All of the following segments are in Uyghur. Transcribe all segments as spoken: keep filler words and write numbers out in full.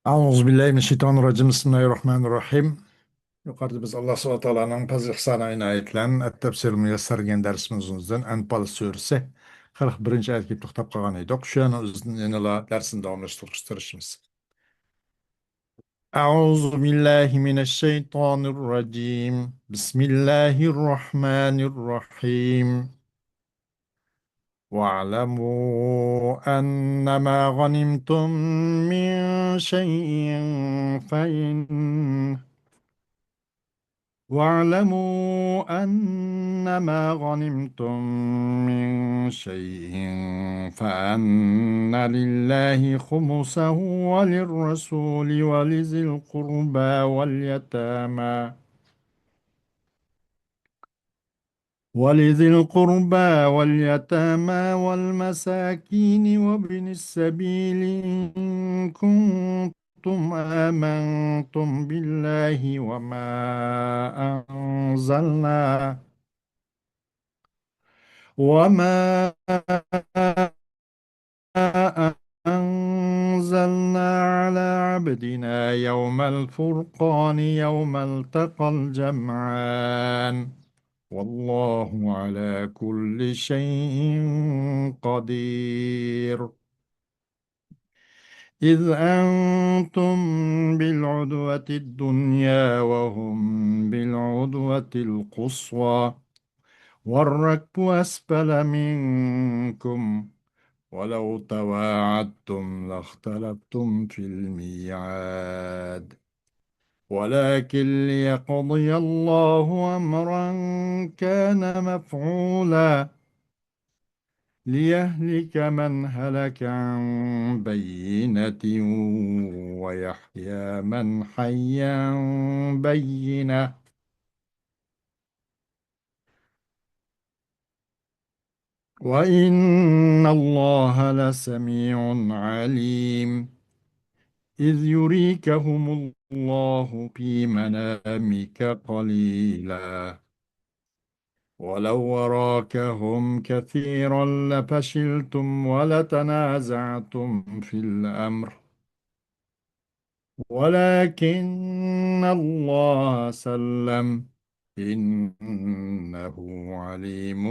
أعوذ بالله من الشيطان الرجيم. بسم الله الرحمن الرحيم. يۇقىرىدا بىز ئاللا سۇبھانەھۇ ۋە تائالانىڭ پەزلى ئىھسانى ئىنايىتى بىلەن ئەت-تەفسىرۇل مۇيەسسەر دېگەن دەرسىمىزنىڭ ئۆزىدىن ئەنپال سۈرىسى قىرىق بىرىنچى ئايەتكە كېلىپ توختاپ قالغان ئىدۇق. شۇ يەرنىڭ ئۆزىدىن يەنىلا دەرسنى داۋاملاشتۇرۇشقا تىرىشىمىز. أعوذ بالله من الشيطان الرجيم. بسم الله الرحمن الرحيم. واعلموا أنما غنمتم من شيء فإن، واعلموا أنما غنمتم من شيء فأن لله خمسه وللرسول ولذي القربى واليتامى ولذي القربى واليتامى والمساكين وابن السبيل إن كنتم آمنتم بالله وما أنزلنا وما أنزلنا على عبدنا يوم الفرقان يوم التقى الجمعان والله على كل شيء قدير. إذ أنتم بالعدوة الدنيا وهم بالعدوة القصوى والركب أسفل منكم ولو تواعدتم لاختلفتم في الميعاد ولكن ليقضي الله أمرا كان مفعولا ليهلك من هلك عن بينة ويحيى من حي عن بينة وإن الله لسميع عليم. إذ يريكهم الله في منامك قليلا ولو أراكهم كثيرا لفشلتم ولتنازعتم في الأمر ولكن الله سلم إنه عليم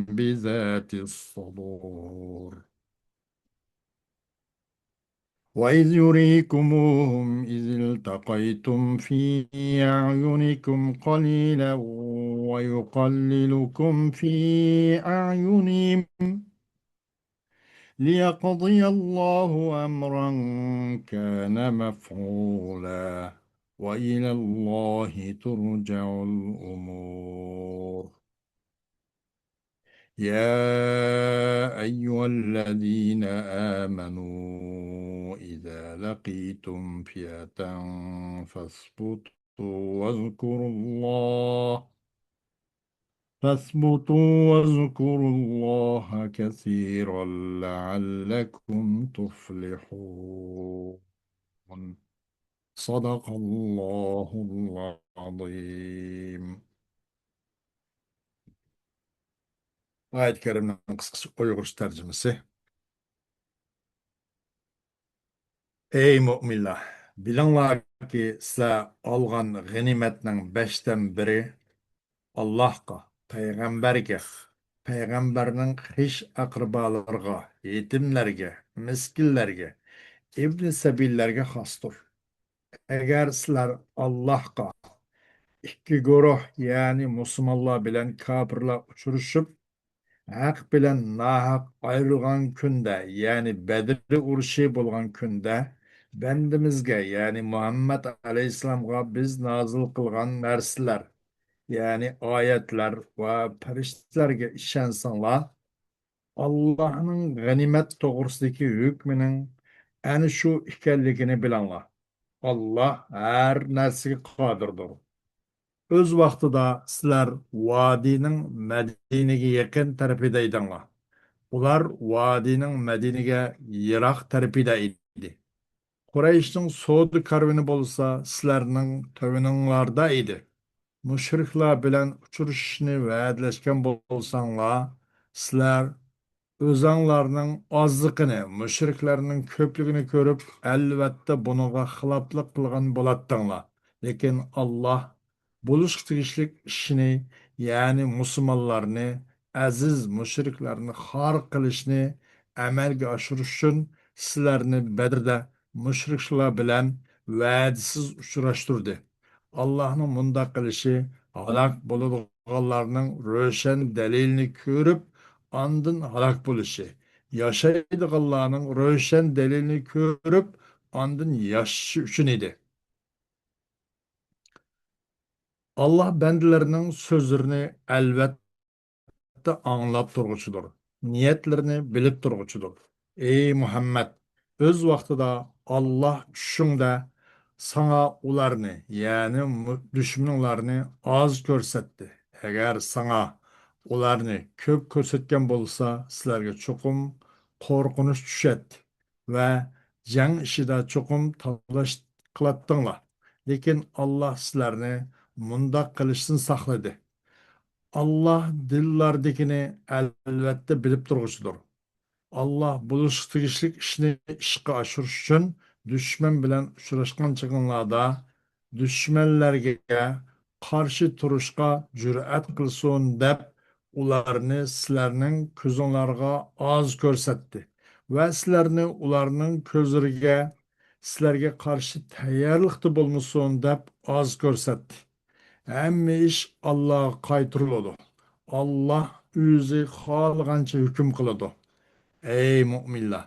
بذات الصدور. وإذ يريكموهم إذ التقيتم في أعينكم قليلا ويقللكم في أعينهم ليقضي الله أمرا كان مفعولا وإلى الله ترجع الأمور. يا أيها الذين آمنوا إذا لقيتم فئة فاثبتوا واذكروا الله فاثبتوا واذكروا الله كثيرا لعلكم تفلحون. صدق الله العظيم. ئايەت كەرىمنىڭ قىسقىچە ئۇيغۇرچە تەرجىمىسى. ئەي مۆمىنلەر، بىلىڭلاركى، سىلەر ئالغان غەنىيمەتنىڭ بەشتىن بىرى ئاللاھقا، پەيغەمبەرگە، پەيغەمبەرنىڭ خىش ئەقرىبالىرىغا، يېتىملەرگە، مىسكىنلەرگە، ئىبنى سەبىللەرگە خاستۇر. ئەگەر سىلەر ئاللاھقا، ئىككى گۇرۇھ، يەنى مۇسۇلمانلار بىلەن كاپىرلار ئۇچرىشىپ، ھەق بىلەن ناھەق ئايرىلغان كۈندە، يەنى بەدر ئۇرۇشى بولغان كۈندە، بەندىمىزگە، يەنى مۇھەممەد ئەلەيھىسسالامغا بىز نازىل قىلغان نەرسىلەر، يەنى ئايەتلەر ۋە پەرىشتىلەرگە ئىشەنسەڭلار، ئاللاھنىڭ غەنىيمەت توغرىسىدىكى ھۆكمىنىڭ ئەنە شۇ ئىكەنلىكىنى بىلىڭلار. ئاللاھ ھەر نەرسىگە قادىردۇر. ئۆز ۋاقتىدا سىلەر ۋادىنىڭ مەدىنىگە يېقىن تەرىپىدە ئىدىڭلار. ئۇلار ۋادىنىڭ مەدىنىگە يىراق تەرىپىدە ئىدى. قۇرەيشنىڭ سودا كارۋىنى بولسا سىلەرنىڭ تۆۋىنىڭلاردا ئىدى. مۇشرىكلار بىلەن ئۇچرىشىشنى ۋەدىلەشكەن بولساڭلار، سىلەر ئۆزەڭلارنىڭ ئازلىقىنى، مۇشرىكلارنىڭ كۆپلۈكىنى كۆرۈپ، ئەلۋەتتە بۇنىڭغا خىلاپلىق قىلغان بولاتتىڭلار. لېكىن ئاللاھ بولۇشقا تېگىشلىك ئىشنى، يەنى مۇسۇلمانلارنى، ئەزىز مۇشرىكلارنى خار قىلىشنى ئەمەلگە ئاشۇرۇش ئۈچۈن سىلەرنى بەدرىدە مۇشرىكلار بىلەن ۋەدىسىز ئۇچراشتۇردى. ئاللاھنىڭ مۇنداق قىلىشى ھالاك بولىدىغانلارنىڭ روشەن دەلىلىنى كۆرۈپ، ئاندىن ھالاك بولۇشى، ياشايدىغانلارنىڭ روشەن دەلىلىنى كۆرۈپ، ئاندىن ياشىشى ئۈچۈن ئىدى. ئاللاھ بەندىلىرىنىڭ سۆزلىرىنى ئەلۋەتتە ئاڭلاپ تۇرغۇچىدۇر، نىيەتلىرىنى بىلىپ تۇرغۇچىدۇر. ئەي مۇھەممەد، ئۆز ۋاقتىدا ئاللاھ چۈشۈڭدە ساڭا ئۇلارنى، يەنى مۇ-، دۈشمىنىڭلارنى ئاز كۆرسەتتى. ئەگەر ساڭا ئۇلارنى كۆپ كۆرسەتكەن بولسا، سىلەرگە چوقۇم قورقۇنچ چۈشەتتى ۋە جەڭ ئىشىدا چوقۇم تالاش قىلاتتىڭلار. لېكىن ئاللاھ سىلەرنى مۇنداق قىلىشتىن ساقلىدى. ئاللاھ دىللاردىكىنى ئەلۋەتتە بىلىپ تۇرغۇچىدۇر. ئاللاھ بولۇشقا تېگىشلىك ئىشنى ئىشقا ئاشۇرۇش ئۈچۈن دۈشمەن بىلەن ئۇچراشقان چېغىڭلاردا دۈشمەنلەرگە قارشى تۇرۇشقا جۈرئەت قىلسۇن دەپ، ئۇلارنى سىلەرنىڭ كۆزۈڭلارغا ئاز كۆرسەتتى ۋە سىلەرنى ئۇلارنىڭ كۆزلىرىگە سىلەرگە قارشى تەييارلىقتا بولمىسۇن دەپ ئاز كۆرسەتتى. ھەممە ئىش ئاللاھقا قايتۇرۇلىدۇ. ئاللاھ ئۆزى خالىغانچە ھۆكۈم قىلىدۇ. ئەي مۆمىنلەر!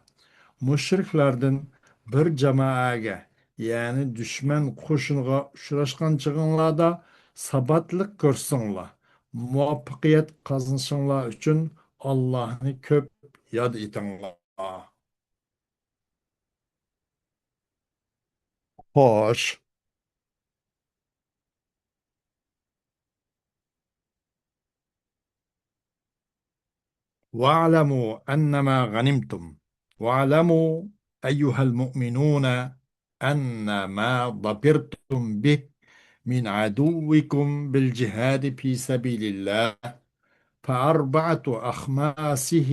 مۇشرىكلاردىن بىر جامائەگە، يەنى دۈشمەن قوشۇنىغا ئۇچراشقان چېغىڭلاردا ساباتلىق كۆرسىتىڭلار. مۇۋەپپەقىيەت قازىنىشىڭلار ئۈچۈن ئاللاھنى كۆپ ياد ئېتىڭلار. خوش. واعلموا أنما غنمتم. واعلموا أيها المؤمنون أن ما ظفرتم به من عدوكم بالجهاد في سبيل الله فأربعة أخماسه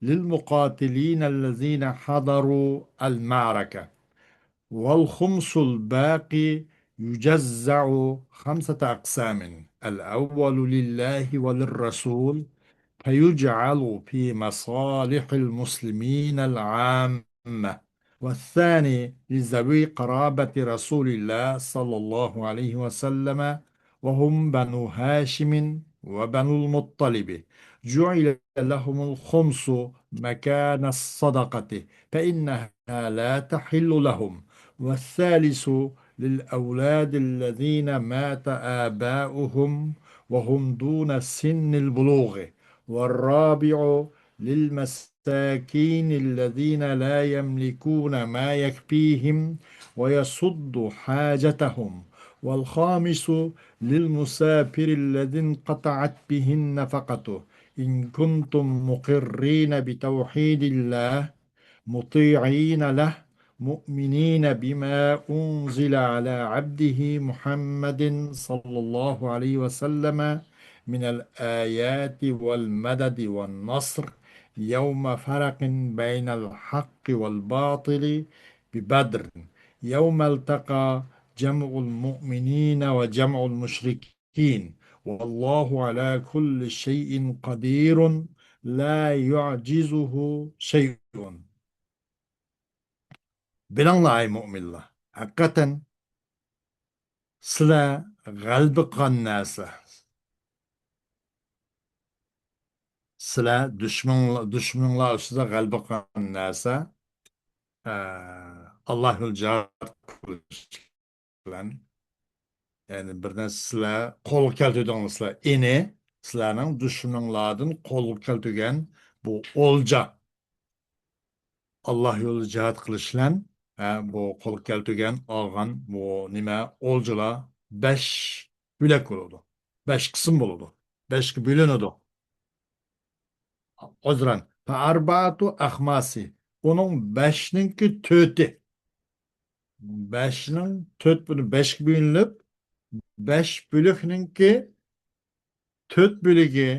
للمقاتلين الذين حضروا المعركة. والخمس الباقي يجزع خمسة أقسام، الأول لله وللرسول، فيجعل في مصالح المسلمين العامة، والثاني لذوي قرابة رسول الله صلى الله عليه وسلم، وهم بنو هاشم وبنو المطلب، جعل لهم الخمس مكان الصدقة، فإنها لا تحل لهم. والثالث للأولاد الذين مات آباؤهم وهم دون سن البلوغ. والرابع للمساكين الذين لا يملكون ما يكفيهم ويسد حاجتهم. والخامس للمسافر الذي انقطعت به النفقة، إن كنتم مقرين بتوحيد الله مطيعين له مؤمنين بما أنزل على عبده محمد صلى الله عليه وسلم من الآيات والمدد والنصر يوم فرق بين الحق والباطل ببدر، يوم التقى جمع المؤمنين وجمع المشركين، والله على كل شيء قدير، لا يعجزه شيء. بىلىڭلار، ئەي مۆمىنلەر، ھەقىقەتەن سىلەر غەلىبە قىلغان نەرسە، سىلەر دۈشمەن، دۈشمىنىڭلار ئۈستىدە غەلىبە قىلغان نەرسە، ئە، ئاللا يولىدا جىھاد قىلىش بىلەن، يەنى بىر نەرسە سىلەر قولغا كەلتۈردۈڭلار سىلەر. ئېنى سىلەرنىڭ دۈشمىنىڭلاردىن قولغا كەلتۈرگەن بۇ ئولجا. ئاللا يولىدا جىھاد قىلىش بىلەن، ھە، بۇ قولغا كەلتۈرگەن، ئالغان بۇ نېمە، ئولجىلار بەش بۆلەك بولىدۇ. بەش قىسىم بولىدۇ. بەشكە بۆلۈنىدۇ. ئۆزرەن. فأربعة أخماس. ئۇنىڭ بەشنىڭكى تۆتى. بەشنىڭ تۆت بۆلۈ-، بەشكە بۆلۈنۈپ، بەش بۆلەكنىڭكى تۆت بۆلىكى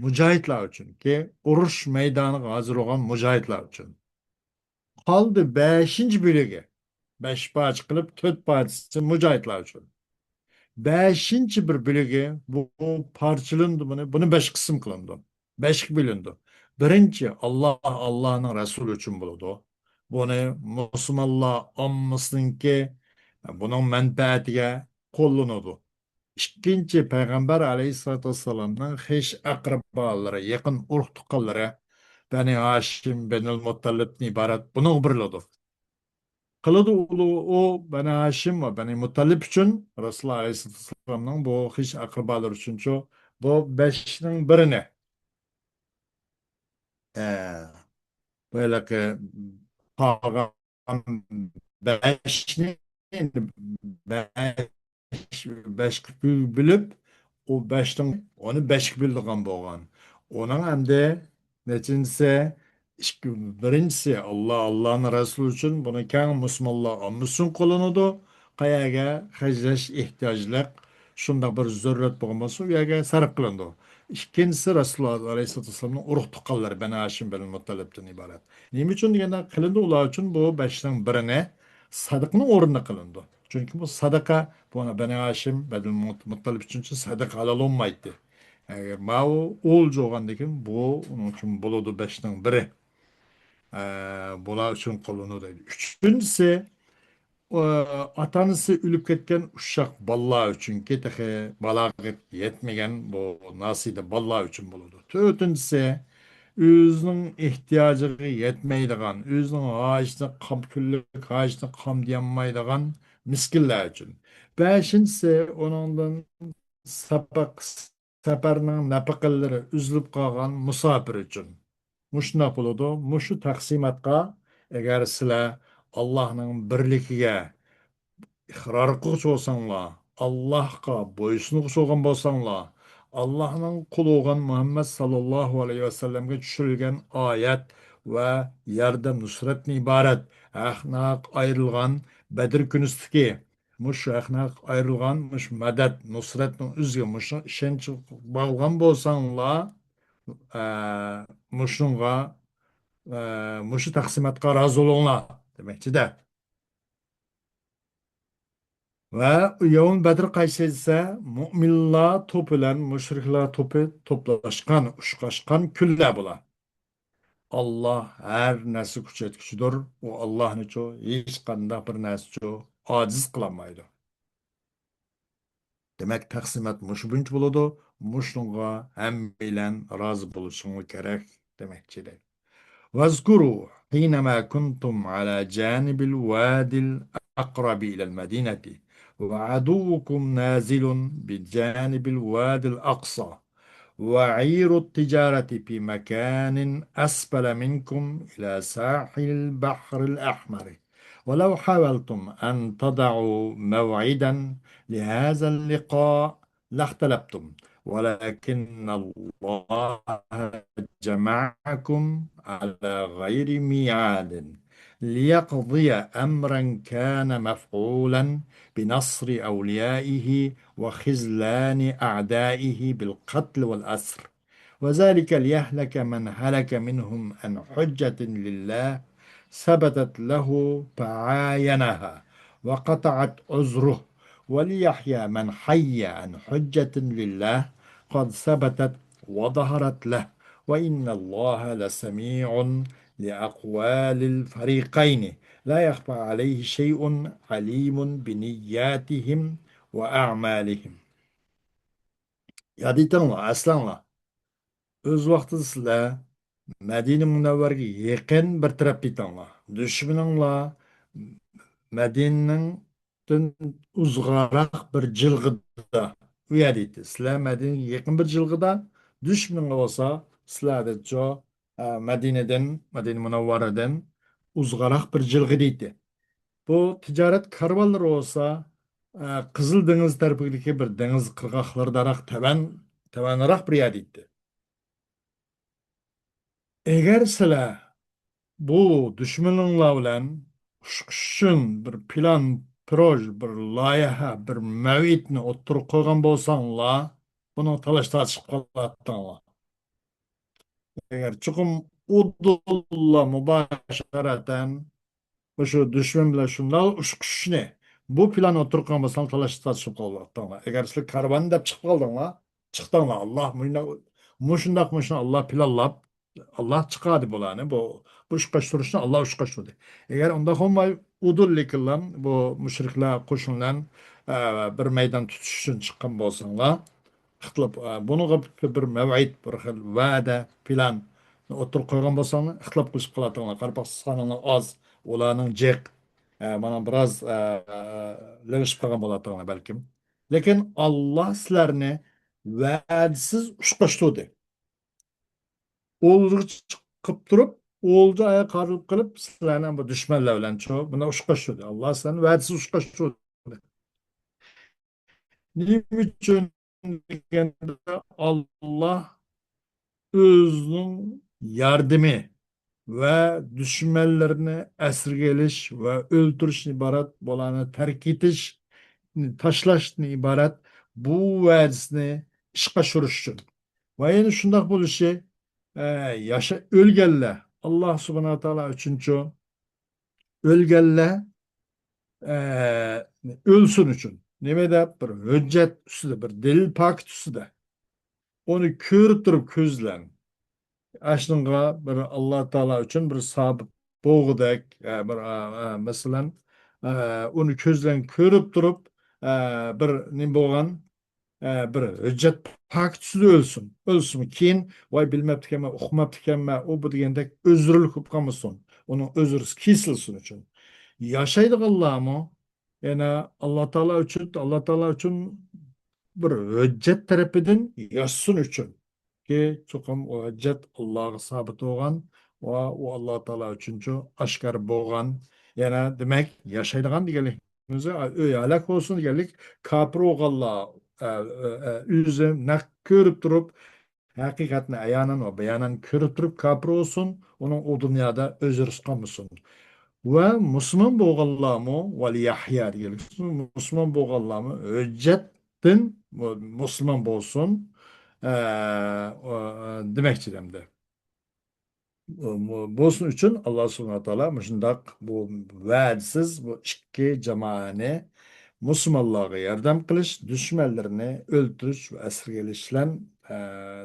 مۇجاھىدلار ئۈچۈنكى، ئۇرۇش مەيدانىغا ھازىر بولغان مۇجاھىدلار ئۈچۈن. قالدى بەشىنچى بۆلىكى. بەش پارچە قىلىپ، تۆت پارچىسى مۇجاھىدلار ئۈچۈن. بەشىنچى بىر بۆلىكى بۇ پارچىلىنىدۇ بۇنى. بۇنى بەش قىسىم قىلىنىدۇ. بەشكە بۆلۈنىدۇ. بىرىنچى، ئاللا، ئاللانىڭ رەسۇلى ئۈچۈن بولىدۇ. بۇنى مۇسۇلمانلار ئاممىسىنىڭكى، بۇنىڭ مەنپەئەتىگە قوللىنىدۇ. ئىككىنچى، پەيغەمبەر ئەلەيھىسسالاتۇ ۋەسسالامنىڭ خىش ئەقرىبالىرى، يېقىن ئۇرۇق تۇغقانلىرى، بەنى ھاشىم، بەنىل مۇتتەلىبتىن ئىبارەت، بۇنىڭغا بېرىلىدۇ. قىلىدۇ ئۇ، ئۇ بەنى ھاشىم ۋە بەنى مۇتتەلىب ئۈچۈن، رەسۇلۇللا ئەلەيھىسسالاتۇ ۋەسسالامنىڭ بۇ خىش ئەقرىبالىرى ئۈچۈنچۇ، بۇ بەشنىڭ بىرىنى، ئە، بۇ ھېلىقى قالغان بەشنى بەش، بەشكە بۆلۈپ، ئۇ بەشنىڭ، ئۇنى بەشكە بۆلىدىغان بولغان. ئۇنىڭ ئەمدى نەچچىنچىسى؟ ئىككى، بىرىنچىسى، ئاللا، ئاللانىڭ رەسۇلى ئۈچۈن، بۇنى كەڭ مۇسۇلمانلار ئاممىسى ئۈچۈن قوللىنىدۇ. قەيەرگە خەجلەش ئېھتىياجلىق، شۇنداق بىر زۆرۈرەت بولغان بولسا، ئۇ يەرگە سەرپ قىلىنىدۇ. ئىككىنچىسى، رەسۇلۇللا ئەلەيھىسسالاتۇ ۋەسسالامنىڭ ئۇرۇق تۇغقانلىرى، بەنى ھاشىم، بەنى مۇتتەلىبتىن ئىبارەت. نېمە ئۈچۈن دېگەندە، قىلىنىدۇ ئۇلار ئۈچۈن بۇ بەشنىڭ بىرىنى سەدىقىنىڭ ئورنىدا قىلىنىدۇ. چۈنكى بۇ سەدىقە، بۇ بەنى ھاشىم، بەنى مۇت-، مۇتتەلىپ ئۈچۈنچە سەدىقە ھالال بولمايتتى. ئەگەر ماۋۇ ئوغۇلجا بولغاندىن كېيىن، بۇ ئۇنىڭ ئۈچۈن بولىدۇ، بەشنىڭ بىرى. ئە، بۇلار ئۈچۈن قىلىنىدۇ دەيدۇ. ئۈچىنچىسى، ئاتا-ئانىسى ئۆلۈپ كەتكەن ئۇششاق بالىلار ئۈچۈنكى، تېخى بالاغەت يەتمىگەن بۇ ناسىدە بالىلار ئۈچۈن بولىدۇ. تۆتىنچىسى، ئۆزىنىڭ ئېھتىياجىغا يەتمەيدىغان، ئۆزىنىڭ ھاجىتىنى قام-، كۈنلۈك ھاجىتىنى قامدىيالمايدىغان مىسكىنلار ئۈچۈن. بەشىنچىسى، ئۇنىڭدىن ساپاق سەپەرنىڭ نەپىقىلىرى ئۈزۈلۈپ قالغان مۇساپىر ئۈچۈن. مۇشۇنداق بولىدۇ. مۇشۇ تەقسىماتقا ئەگەر سىلەر ئاللاھنىڭ بىرلىكىگە ئىقرار قىلغۇچى بولساڭلار، ئاللاھقا بويسۇنغۇچى بولغان بولساڭلار، ئاللاھنىڭ قۇلى بولغان مۇھەممەد ساللاللاھۇ ئەلەيھى ۋەسەللەمگە چۈشۈرۈلگەن ئايەت ۋە ياردەم نۇسرەتتىن ئىبارەت ھەقناق ئايرىلغان بەدر كۈنىسىدىكى مۇشۇ ھەقنى ئايرىلغان، مۇشۇ مەدەت، نۇسرەتنىڭ ئۆزىگە مۇشۇ ئىشەنچ باغلىغان بولساڭلار، ئە، مۇشۇنىڭغا، ئە، مۇشۇ تەقسىماتقا رازى بولۇڭلار دېمەكچىدە. ۋە يەۋمۇل بەدر قايسى دېسە، مۆمىنلار توپى بىلەن مۇشرىكلار توپى توپلاشقان، ئۇچراشقان كۈنلەر بۇلار. ئاللا ھەر نەرسە كۈچەيتكۈچىدۇر. ئۇ ئاللانىچۇ ھېچقانداق بىر نەرسىچۇ ئاجىز قىلالمايدۇ. دېمەك، تەقسىمات مۇشۇ بويىچە بولىدۇ. مۇشۇنىڭغا ھەممەيلەن رازى بولۇشۇڭلار كېرەك دېمەكچى دەيدۇ. واذكروا حينما كنتم على جانب الوادي الأقرب إلى المدينة وعدوكم نازل بجانب الوادي الأقصى وعير التجارة في مكان أسفل منكم إلى ساحل البحر الأحمر ولو حاولتم أن تضعوا موعدا لهذا اللقاء لاختلفتم ولكن الله جمعكم على غير ميعاد ليقضي أمرا كان مفعولا بنصر أوليائه وخذلان أعدائه بالقتل والأسر وذلك ليهلك من هلك منهم عن حجة لله ثبتت له فعاينها وقطعت عذره وليحيى من حي عن حجة لله قد ثبتت وظهرت له وإن الله لسميع لأقوال الفريقين لا يخفى عليه شيء عليم بنياتهم وأعمالهم. ياد ئېتىڭلار، ئەسلەڭلار. ئۆز ۋاقتىدا سىلەر مەدىنە مۇنەۋۋەرگە يېقىن بىر تەرەپتە ئىدىڭلار. دۈشمىنىڭلار مەدىنىنىڭدىن ئۇزغاراق بىر جىلغىدا ئۇ يەردە ئىدى. سىلەر مەدىنىگە يېقىن بىر جىلغىدا، دۈشمىنىڭلار بولسا سىلەردىنچۇ، ئە، مەدىنىدىن، مەدىنە مۇنەۋۋەرىدىن ئۇزغاراق بىر جىلغىدا ئىدى. بۇ تىجارەت كارۋانلىرى بولسا، ئە، قىزىل دېڭىز تەرىپىدىكى بىر دېڭىز قىرغاقلىرىداراق تەۋەن، تەۋەنراق بىر يەردە ئىدى. ئەگەر سىلەر بۇ دۈشمىنىڭلار بىلەن ئۇچۇشۇش ئۈچۈن بىر پىلان، پروژ، بىر لايىھە، بىر مەۋئىدنى ئوتتۇرىغا قويغان بولساڭلار، بۇنىڭ تالاش تارتىشىپ قالاتتىڭلار. ئەگەر چوقۇم ئۇدۇللا مۇباشىرەتەن مۇشۇ دۈشمەن بىلەن شۇنداق ئۇشقۇشۇشنى، بۇ پىلان ئوتتۇرىغا قويغان بولساڭ، تالاش تارتىشىپ قالاتتىڭلار. ئەگەر سىلەر كارۋان دەپ چىقىپ قالدىڭلار، چىقتىڭلار، ئاللا مۇشۇنداق، مۇشۇنداق، مۇشۇنى ئاللا پىلانلاپ، ئاللا چىقاردى بۇلارنى. بۇ، بۇ ئۇشقاشتۇرۇشنى ئاللا ئۇشقاشتۇردى. ئەگەر ئۇنداق بولماي، ئۇدۇللىكىللام بۇ مۇشرىكلار قوشۇنلار، ئە، بىر مەيدان تۇتۇش ئۈچۈن چىققان بولساڭلار، ئىختىلاپ، ئە، بۇنىڭغا بىر مەۋئىد، بىر خىل ۋەدە، پىلان ئوتتۇرىغا قويغان بولساڭلار، ئىختىلاپ قىلىشىپ قالاتتىڭلار. قاراپاقسىز سانىڭلار ئاز، ئۇلارنىڭ جىق، ئە، مانا بىراز، ئە، لىڭشىپ قالغان بولاتتىڭلار بەلكىم. لېكىن ئاللا سىلەرنى ۋەدىسىز ئۇشقاشتۇردى. ئولجىغا چىقىپ تۇرۇپ، ئولجا ئاياغ قايرىلىپ قېلىپ، سىلەرنى بۇ دۈشمەنلەر بىلەن شۇ، بۇنداق ئۇشقاشتۇردى. ئاللا سىلەرنى ۋەدىسىز ئۇشقاشتۇردى. نېمە ئۈچۈن دېگەندە، ئاللا ئۆزىنىڭ ياردىمى ۋە دۈشمەنلىرىنى ئەسىرگە ئېلىش ۋە ئۆلتۈرۈشتىن ئىبارەت، بۇلارنى تەرك ئېتىش، تاشلاشتىن ئىبارەت بۇ ۋەدىسىنى ئىشقا ئاشۇرۇش ئۈچۈن. ۋە يەنە شۇنداق بولۇشى، ئە، ياشا-، ئۆلگەنلەر ئاللا سۇبھانەھۇ ۋە تائالا ئۈچۈنچۇ، ئۆلگەنلەر، ئە، ئۆلسۇن ئۈچۈن. نېمە دەپ؟ بىر ھۆججەت ئۈستىدە، بىر دەلىل پاكىت ئۈستىدە. ئۇنى كۆرۈپ تۇرۇپ كۆز بىلەن، ئاشۇنىڭغا بىر ئاللا تائالا ئۈچۈن بىر سابىت بولغۇدەك، ئە، بىر، ئە، ئە، مەسىلەن، ئە، ئۇنى كۆز بىلەن كۆرۈپ تۇرۇپ، ئە، بىر نېمە بولغان، ئە، بىر ھۆججەت پاكىت ئۈستىدە ئۆلسۇن. ئۆلسۇن. كېيىن، ۋاي، بىلمەپتىكەنمەن، ئۇقماپتىكەنمەن، ئۇ بۇ دېگەندەك ئۆزرىلىك بولۇپ قالمىسۇن. ئۇنىڭ ئۆزرىسى كېسىلسۇن ئۈچۈن. ياشايدىغانلارمۇ يەنە ئاللا تائالا ئۈچۈن، ئاللا تائالا ئۈچۈن بىر ھۆججەت تەرىپىدىن ياشىسۇن ئۈچۈن. كى، چوقۇم ئۇ ھۆججەت ئاللاغا سابىت بولغان ۋە ئۇ ئاللا تائالا ئۈچۈنچۇ ئاشكارا بولغان. يەنە دېمەك، ياشايدىغان دېگەنلىك، ئۆي ھالاك بولسۇن دېگەنلىك، كاپىر بولغانلار، ئە، ئە، ئە، ئۆزى نەق كۆرۈپ تۇرۇپ، ھەقىقەتنى ئەيانەن ۋە بايانەن كۆرۈپ تۇرۇپ كاپىر بولسۇن، ئۇنىڭ ئۇ دۇنيادا ئۆزرىسى قالمىسۇن. ۋە مۇسۇلمان بولغانلارمۇ، ۋەليەھيا دېگەنلىك، مۇسۇلمان بولغانلارمۇ ھۆججەتتىن مۇ-، مۇسۇلمان بولسۇن، ئە، ئە، دېمەكچى ئەمدى. بولسۇن ئۈچۈن، ئاللا سۇبھانەھۇ ۋە تائالا مۇشۇنداق بۇ ۋەدىسىز بۇ ئىككى جامائەنى، مۇسۇلمانلارغا ياردەم قىلىش، دۈشمەنلىرىنى ئۆلتۈرۈش ۋە ئەسىرگە ئېلىشلەن، ئە،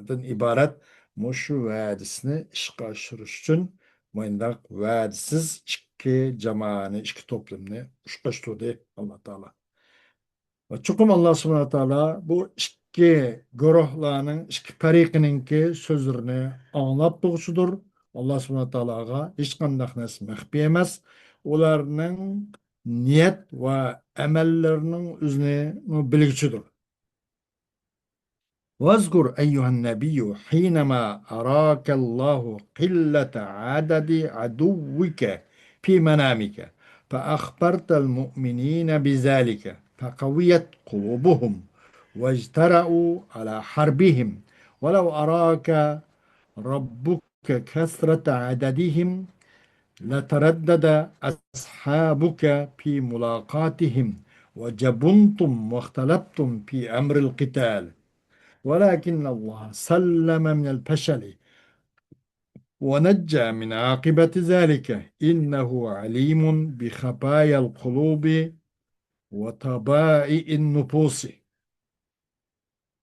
دىن ئىبارەت مۇشۇ ۋەدىسىنى ئىشقا ئاشۇرۇش ئۈچۈن مۇنداق ۋەدىسىز ئىككى جامائەنى، ئىككى توپلۇمنى ئۇشقاشتۇردى ئاللا تائالا. ۋە چوقۇم ئاللا سۇبھانەھۇ ۋە تائالا بۇ ئىككى گۇرۇھلارنىڭ، ئىككى پەرىقىنىڭكى سۆزلىرىنى ئاڭلاپ تۇرغۇچىدۇر. ئاللا سۇبھانەھۇ ۋە تائالاغا ھېچقانداق نەرسە مەخپىي ئەمەس. ئۇلارنىڭ نىيەت ۋە ئەمەللىرىنىڭ ئۆزىنى بىلگۈچىدۇر. واذكر أيها النبي حينما أراك الله قلة عدد عدوك في منامك فأخبرت المؤمنين بذلك فقويت قلوبهم واجترأوا على حربهم ولو أراك ربك كثرة عددهم لتردد أصحابك في ملاقاتهم وجبنتم واختلفتم في أمر القتال ولكن الله سلم من الفشل ونجى من عاقبة ذلك إنه عليم بخفايا القلوب وطبائع النفوس.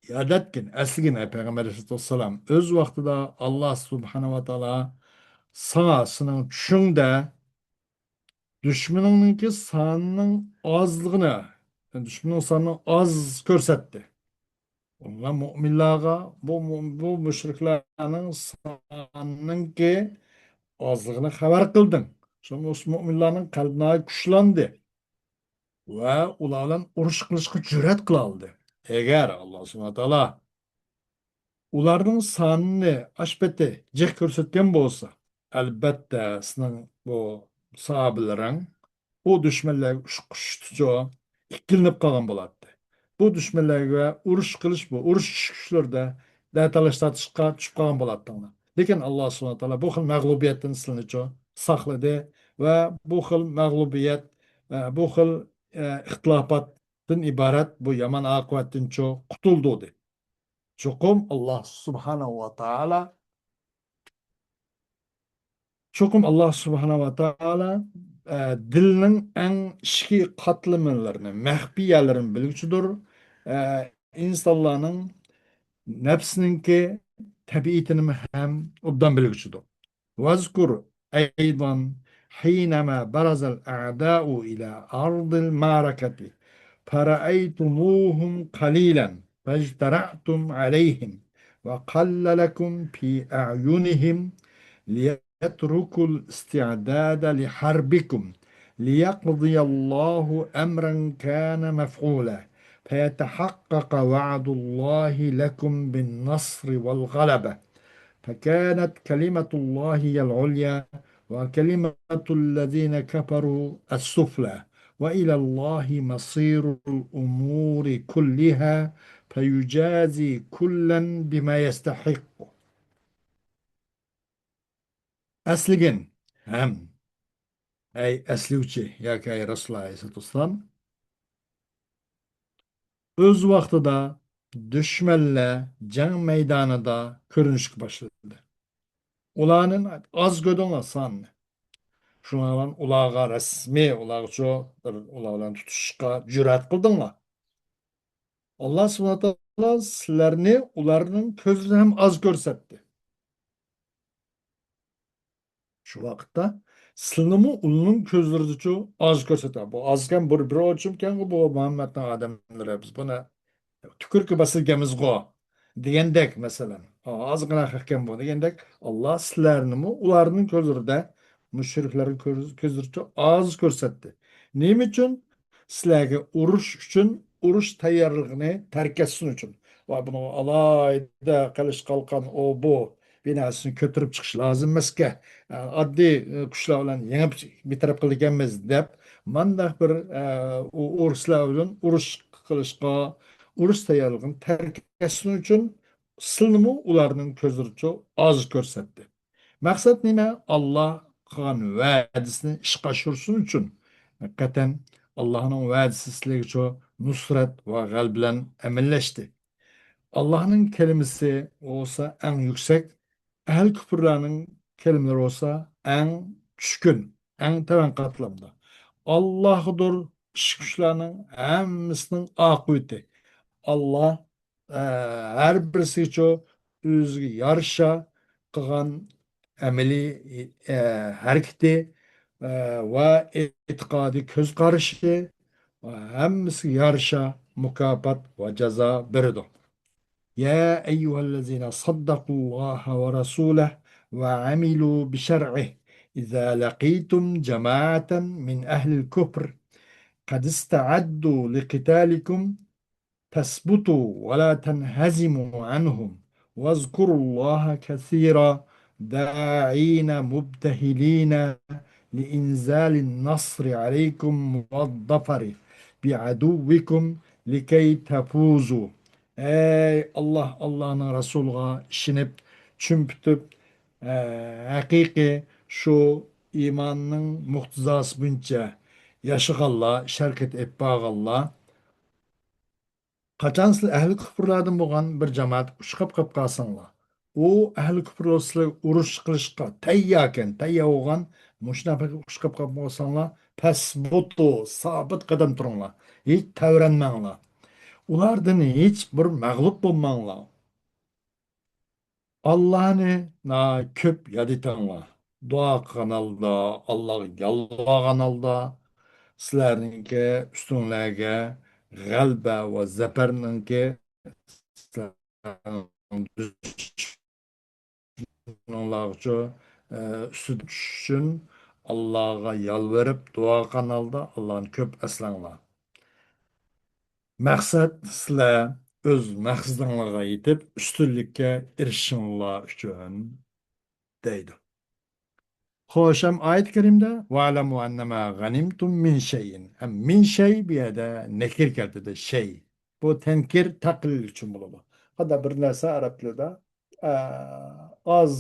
ياد ئەتكىن، ئەسلىگىن، ئەي پەيغەمبەر ئەلەيھىسسالاتۇ ۋەسسالام، ئۆز ۋاقتىدا ئاللا سۇبھانەھۇ ۋە تائالا ساڭا، سېنىڭ چۈشۈڭدە دۈشمىنىڭنىڭكى سانىنىڭ ئازلىقىنى، دۈشمىنىڭ سانىنى ئاز كۆرسەتتى. ئۇلار مۆمىنلارغا بۇ، بۇ مۇشرىكلارنىڭ سانىنىڭكى ئازلىقىنى خەۋەر قىلدىڭ. شۇڭا مۇس-، مۆمىنلارنىڭ قەلبى ناھايىتى كۈچلەندى. ۋە ئۇلار بىلەن ئۇرۇش قىلىشقا جۈرئەت قىلالىدى. ئەگەر ئاللا سۇبھانەھۇ ۋە تائالا ئۇلارنىڭ سانىنى ئاش پېتى جىق كۆرسەتكەن بولسا، ئەلبەتتە، سېنىڭ بۇ ساھابىلىرىڭ ئۇ دۈشمەنلەرگە ئۇشقۇشتىچۇ ئىككىلىنىپ قالغان بولاتتى. بۇ دۈشمەنلەرگە ئۇرۇش قىلىش، بۇ ئۇرۇش چۈشۈش كۈچلىرىدە دەتالاش تارتىشقا چۈشۈپ قالغان بولاتتىڭلار. لېكىن ئاللا سۇبھانەھۇ ۋە تائالا بۇ خىل مەغلۇبىيەتتىن سىلىنىچۇ ساقلىدى ۋە بۇ خىل مەغلۇبىيەت، ئە، بۇ خىل، ئە، ئىختىلاپاتتىن ئىبارەت بۇ يامان ئاقىۋەتتىنچۇ قۇتۇلدۇردى. چوقۇم ئاللا سۇبھانەھۇ ۋە تائالا چوقۇم ئاللا سۇبھانەھۇ ۋە تائالا، ئە، دىلنىڭ ئەڭ ئىچكى قاتلىملىرىنى، مەخپىي يەرلىرىنى بىلگۈچىدۇر. ئە، ئىنسانلارنىڭ نەپسىنىڭكى تەبىئىتىنىمۇ ھەم ئوبدان بىلگۈچىدۇر. واذكر أيضا حينما برز الأعداء إلى أرض المعركة فرأيتموهم قليلا فاجترأتم عليهم وقل لكم في أعينهم ليتركوا الاستعداد لحربكم ليقضي الله أمرا كان مفعولا فيتحقق وعد الله لكم بالنصر والغلبة فكانت كلمة الله هي العليا وكلمة الذين كفروا السفلى وإلى الله مصير الأمور كلها فيجازي كلا بما يستحق. ئەسلىگىن ھەم، ئەي ئەسلىگۈچى ياكى ئەي رەسۇلۇللا ئەلەيھىسسالاتۇ ۋەسسالام، ئۆز ۋاقتىدا دۈشمەنلەر جەڭ مەيدانىدا كۆرۈنۈشكە باشلىدى. ئۇلارنى ئاز كۆردۈڭلار ساننى. شۇنىڭ بىلەن ئۇلارغا رەسمىي، ئۇلارغىچۇ بىر، ئۇلار بىلەن تۇتۇشۇشقا جۈرئەت قىلدىڭلار. ئاللا سۇبھانەھۇ ۋە تائالا سىلەرنى ئۇلارنىڭ كۆزىدىن ھەم ئاز كۆرسەتتى. شۇ ۋاقىتتا سىلىنىمۇ ئۇلارنىڭ كۆزلىرىدىچۇ ئاز كۆرسەتتى. بۇ ئازكەن بىر، بىر ئوچۇمكەنغۇ بۇ مۇھەممەدنىڭ ئادەملىرى، بىز بۇنى تۈكۈرۈكى باسىدىكەنمىزغۇ دېگەندەك، مەسىلەن، ئازغىنا خەقكەن بۇ دېگەندەك، ئاللا سىلەرنىمۇ ئۇلارنىڭ كۆزلىرىدە، مۇشرىكلارنىڭ كۆز-، كۆزلىرىچۇ ئاز كۆرسەتتى. نېمە ئۈچۈن؟ سىلەرگە ئۇرۇش ئۈچۈن، ئۇرۇش تەييارلىقىنى تەرك ئەتسۇن ئۈچۈن. ۋە بۇنىڭ ئالاھىدە قىلىش قالقان ئۇ بۇ بىناسىنى كۆتۈرۈپ چىقىش لازىم ئەمەسكەن. ئاددىي، ئە، كۈچلەر بىلەن يېڭىپ بىتەرەپ قىلىدىكەنمىز دەپ، مانداق بىر، ئە، ئۇ ئورۇسلار بىلەن ئۇرۇش قىلىشقا، ئۇرۇش تەييارلىقىنى تەرك ئەتسۇن ئۈچۈن سىلىنىمۇ ئۇلارنىڭ كۆزلىرىچۇ ئاز كۆرسەتتى. مەقسەت نېمە؟ ئاللا قىلغان ۋەدىسىنى ئىشقا ئاشۇرسۇن ئۈچۈن. ھەقىقەتەن ئاللانىڭ ۋەدىسى سىلەرگىچۇ نۇسرەت ۋە غەلىبە بىلەن ئەمەللەشتى. ئاللانىڭ كەلىمىسى بولسا ئەڭ يۈكسەك، ئەھلى كۇپۇرلارنىڭ كەلىمىلىرى بولسا ئەڭ چۈشكۈن، ئەڭ تۆۋەن قاتلامدا. ئاللاغىدۇر ئىش-كۈچلەرنىڭ ھەممىسىنىڭ ئاقىۋىتى. ئاللا، ئە، ھەر بىرسىگىچۇ ئۆزىگە يارىشا قىلغان ئەمەلىي، ئە، ھەرىكىتى، ئە، ۋە ئېتىقادىي كۆز قارىشى ۋە ھەممىسىگە يارىشا مۇكاپات ۋە جازا بېرىدۇ. يا أيها الذين صدقوا الله ورسوله وعملوا بشرعه إذا لقيتم جماعة من أهل الكفر قد استعدوا لقتالكم فاثبتوا ولا تنهزموا عنهم واذكروا الله كثيرا داعين مبتهلين لإنزال النصر عليكم والظفر بعدوكم لكي تفوزوا. ئەي ئاللا، ئاللانىڭ رەسۇلىغا ئىشىنىپ، چۈمپۈتۈپ، ئە، ھەقىقىي شۇ ئىماننىڭ مۇقتىزاسى بويىچە ياشىغانلار، ئىش ھەرىكەت ئېلىپ بارغانلار، قاچان سىلەر ئەھلى كۇپۇرلاردىن بولغان بىر جامائەتكە ئۇچراپ قاپ قالساڭلار، ئۇ ئەھلى كۇپۇر سىلەرگە ئۇرۇش قىلىشقا تەيياركەن، تەييار بولغان مۇشۇناق ئۇچراپ قاپ قالساڭلار، پەسبۇتۇ، سابىت قەدەم تۇرۇڭلار، ھېچ تەۋرەنمەڭلار. ئۇلاردىن ھېچ بىر مەغلۇپ بولماڭلار. ئاللانى نا-، كۆپ ياد ئېتىڭلار. دۇئا قىلغان ھالدا، ئاللاغا يالۋارغان ھالدا، سىلەرنىڭكى ئۈستۈڭلەرگە غەلىبە ۋە زەپەرنىڭكى سىلەرنىڭ دۈشمىنىڭلارغىچۇ، ئە، ئۈستىدىن چۈشۈش ئۈچۈن ئاللاغا يالۋۇرۇپ، دۇئا قىلغان ھالدا ئاللانى كۆپ ئەسلەڭلار. مەقسەت، سىلەر ئۆز مەقسىتىڭلارغا يېتىپ، ئۈستۈنلۈككە ئېرىشىشىڭلار ئۈچۈن، دەيدۇ. خوش، ھەم ئايەت كەرىمدە، «ۋەئلەمۇ ئەننەمە غەنىمتۇم مىن شەيئىن.» ھەم مىن شەي بۇ يەردە نەكىر كەلتۈردى، شەي. بۇ تەنكىر، تەقلىل ئۈچۈن بولىدۇ. قانداق بىر نەرسە ئەرەب تىلىدا، ئە، ئاز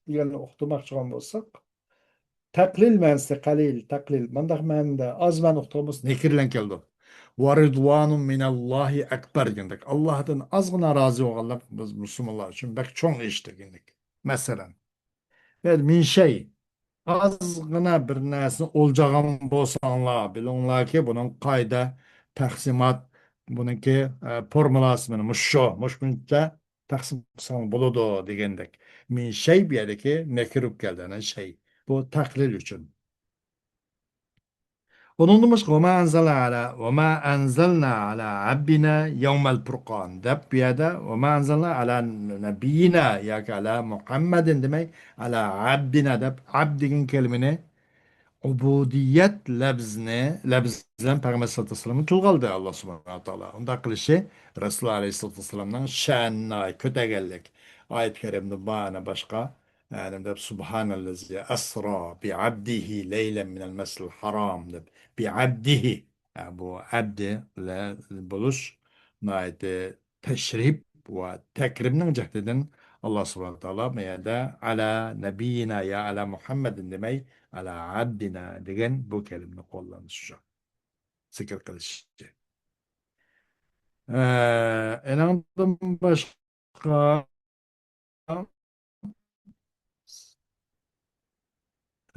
دېگەننى ئۇقتۇرماقچى بولغان بولساق، تەقلىل مەنىسى، قەلىل، تەقلىل. مانداق مەنىدە ئاز مەنە ئۇقتۇرغان بولسا، نەكىر بىلەن كەلدى. «ۋە رىدۋانۇم مىنەللاھى ئەكبەر» دېگەندەك. ئاللاھتىن ئازغىنا رازى بولغانلىق بىز مۇسۇلمانلار ئۈچۈن بەك چوڭ ئىش دېگەندەك. مەسىلەن، يەنى مىن شەي. ئازغىنە بىر نەرسىنى ئولجىغان بولساڭلار، بىلىڭلاركى، بۇنىڭ قائىدە، تەقسىمات، بۇنىڭكى، ئە، فورمۇلاسى مانا مۇشۇ، مۇشۇنچە تەقسىم قىلساڭ بولىدۇ دېگەندەك. مىن شەي بۇ يەردىكى نەكىرە بولۇپ كەلدى، ئەنە شەي. بۇ تەقلىل ئۈچۈن. ئۇنىڭدىن باشقا، «وما أنزلنا على، وما أنزلنا على عبدنا يوم الفرقان» دەپ، بۇ يەردە «وما أنزلنا على نبينا» ياكى «على محمد» دېمەي، «على عبدنا» دەپ، «ئەبد» دېگەن كەلىمىنى، ئۇبۇدىيەت لەپزىنى، لەپزى بىلەن پەيغەمبەر سەللەللاھۇ ئەلەيھى ۋەسەللەمنى تىلغا ئالدى ئاللا سۇبھانەھۇ ۋە تائالا. ئۇنداق قىلىشى رەسۇلۇللا ئەلەيھىسسالاتۇ ۋەسسالامنىڭ شەنىنى كۆتەرگەنلىك. ئايەت كەرىمدە بار، يەنە باشقا، يەنى دەپ، «سۇبھانەللەزى ئەسرا بىئەبدىھى لەيلەن مىنەل مەسجىدىل ھارام» دەپ، بىئەبدىھى. ھە، بۇ ئەبدى بىلەن بولۇش ناھايىتى تەشرىپ ۋە تەكرىمنىڭ جەھىتىدىن ئاللا سۇبھانەھۇ ۋە تائالا بۇ يەردە «ئەلا نەبىييىنا» يا «ئەلا مۇھەممەدىن» دېمەي، «ئەلا ئەبدىنا» دېگەن بۇ كەلىمىنى قوللىنىشى، زىكىر قىلىشى. ئە، ئېنىڭدىن باشقا،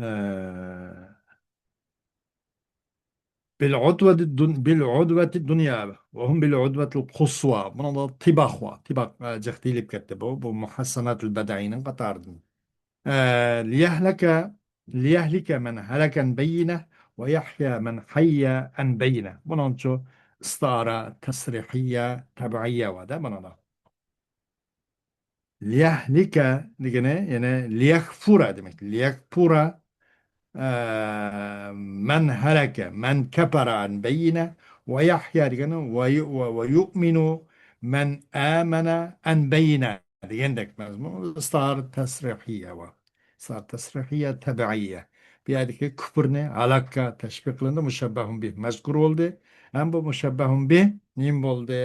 ئە، بىل ئۇدۋەتى دۇن-، بىل ئۇدۋەتى دۇنيا ۋە ھۇم بىل ئۇدۋەتىل قۇسۋا. بۇنىڭدا تىباق ۋا. تىباق، ئە، جىق دېيىلىپ كەتتى بۇ. بۇ مۇھەسسەناتىل بەدەئىنىڭ قاتارىدىن. ئە، لىيەھلىكە، لىيەھلىكە مەن ھەلەكە ئەن بەييىنە ۋە يەھيا مەن ھەييە ئەن بەييىنە. بۇنىڭچۇ ئىستىئارە تەسرىھىيە، تەبىئىيە ۋە دە بۇنىڭدا. لىيەھلىكە دېگىنى، يەنى لىيەكفۇرە دېمەك. لىيەكفۇرە، ئە، مەن ھەلەكە، مەن كەپەرە ئەن بەييىنە، ۋە يەھيا دېگەن ۋە يۇ-، ۋە، ۋە يۇئمىنۇ مەن ئامەنە ئەن بەييىنە دېگەندەك مەزمۇن. ئىستار تەسرىھىيە ۋە ئىستار تەسرىھىيە تەبىئىيە. بۇ يەردىكى كۇپرنى ھالاككە تەشبىھ قىلىندى، مۇشەببەھۇن بىھ مەزكۇر بولدى. ھەم بۇ مۇشەببەھۇن بىھ نېمە بولدى؟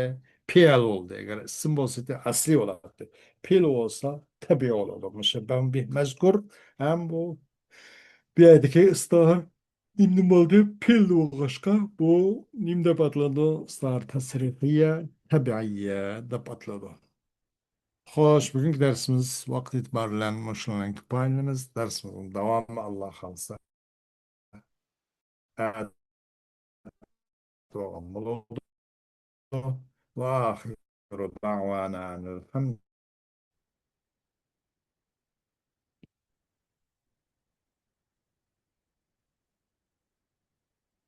پېئىل بولدى. ئەگەر ئىسىم بولسا ئەسلى بولاتتى. پېئىل بولسا تەبىئىي بولىدۇ. مۇشەببەھۇن بىھ مەزكۇر ھەم بۇ، بۇ يەردىكى ئىستار نېمە بولدى؟ پېئىل بولغاچقا، بۇ نېمە دەپ ئاتىلىدۇ؟ ئىستار تەسرىھىيە تەبىئىيە دەپ ئاتىلىدۇ. خوش، بۈگۈنكى دەرسىمىز ۋاقىت ئېتىبارى بىلەن مۇشۇنىڭ بىلەن كۇپايىلىنىمىز. دەرسىمىزنىڭ داۋامى، ئاللا خالىسا، ئەتە بولغان بولىدۇ. ۋە ئاخىرۇ دەئۋانا ئەنىل ھەمدۇ